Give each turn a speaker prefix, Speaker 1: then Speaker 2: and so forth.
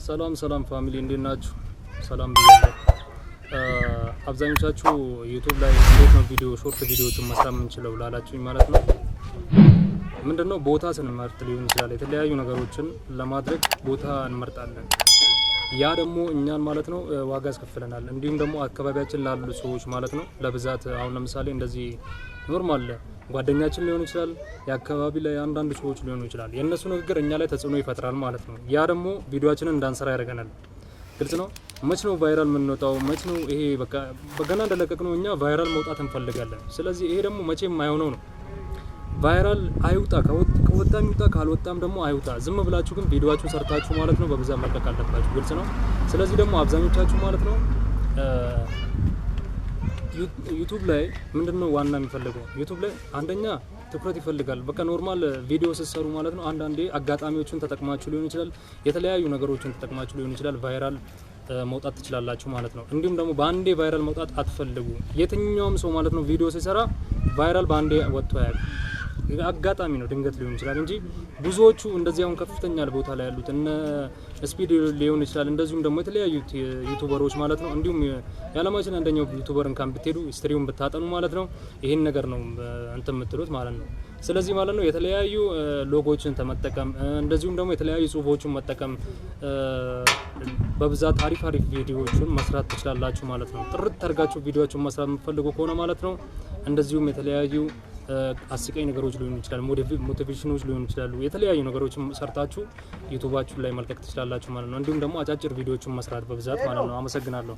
Speaker 1: ሰላም ሰላም family፣ እንዴት ናችሁ? ሰላም ብያለሁ። አብዛኞቻችሁ YouTube ላይ እንዴት ነው ቪዲዮ፣ short ቪዲዮዎችን መስራት የምንችለው ላላችሁኝ ማለት ነው፣ ምንድነው ቦታ ስንመርጥ ሊሆን ይችላል፣ የተለያዩ ነገሮችን ለማድረግ ቦታ እንመርጣለን። ያ ደግሞ እኛን ማለት ነው ዋጋ ያስከፍለናል። እንዲሁም ደግሞ አካባቢያችን ላሉ ሰዎች ማለት ነው ለብዛት አሁን ለምሳሌ እንደዚህ normal ጓደኛችን ሊሆን ይችላል፣ የአካባቢ ላይ አንዳንድ ሰዎች ሊሆኑ ይችላል። የእነሱ ንግግር እኛ ላይ ተጽዕኖ ይፈጥራል ማለት ነው። ያ ደግሞ ቪዲዮአችንን እንዳንሰራ ያደርገናል። ግልጽ ነው። መች ነው viral የምንወጣው? መች ነው ይሄ በቃ በገና እንደለቀቅነው እኛ viral መውጣት እንፈልጋለን። ስለዚህ ይሄ ደግሞ መቼም የማይሆነው ነው። Viral አይውጣ፣ ከወጣም ይውጣ፣ ካልወጣም ደግሞ አይውጣ። ዝም ብላችሁ ግን ቪዲዮአችሁን ሰርታችሁ ማለት ነው በብዛት መልቀቅ አለባችሁ። ግልጽ ነው። ስለዚህ ደግሞ አብዛኞቻችሁ ማለት ነው YouTube ላይ ምንድነው ዋና የሚፈልገው? YouTube ላይ አንደኛ ትኩረት ይፈልጋል። በቃ normal ቪዲዮ ስትሰሩ ማለት ነው አንዳንዴ አጋጣሚዎችን ተጠቅማችሁ ሊሆን ይችላል፣ የተለያዩ ነገሮችን ተጠቅማችሁ ሊሆን ይችላል፣ viral መውጣት ትችላላችሁ ማለት ነው። እንዲሁም ደግሞ በአንዴ viral መውጣት አትፈልጉ። የትኛውም ሰው ማለት ነው ቪዲዮ ሲሰራ viral በአንዴ ወጥቶ አያውቅም። አጋጣሚ ነው፣ ድንገት ሊሆን ይችላል እንጂ ብዙዎቹ እንደዚህ አሁን ከፍተኛ ቦታ ላይ ያሉት እነ ስፒድ ሊሆን ይችላል፣ እንደዚሁም ደግሞ የተለያዩ YouTuber ኦች ማለት ነው። እንዲሁም የዓለማችን አንደኛው YouTuber እንኳን ብትሄዱ history ውን ብታጠኑ ማለት ነው ይሄን ነገር ነው እንትን የምትሉት ማለት ነው። ስለዚህ ማለት ነው የተለያዩ ሎጎዎችን ተመጠቀም፣ እንደዚሁም ደግሞ የተለያዩ ጽሁፎችን መጠቀም፣ በብዛት አሪፍ አሪፍ ቪዲዮዎችን መስራት ትችላላችሁ ማለት ነው። ጥርት አድርጋችሁ ቪዲዮዎችን መስራት የምትፈልጉ ከሆነ ማለት ነው እንደዚሁም የተለያዩ አስቂኝ ነገሮች ሊሆኑ ይችላል፣ motivation ኦች ሊሆኑ ይችላሉ። የተለያዩ ነገሮችን ሰርታችሁ YouTube ኣችሁ ላይ መልቀቅ ትችላላችሁ ማለት ነው። እንዲሁም ደግሞ አጫጭር ቪዲዮዎችን መስራት በብዛት ማለት ነው። አመሰግናለሁ።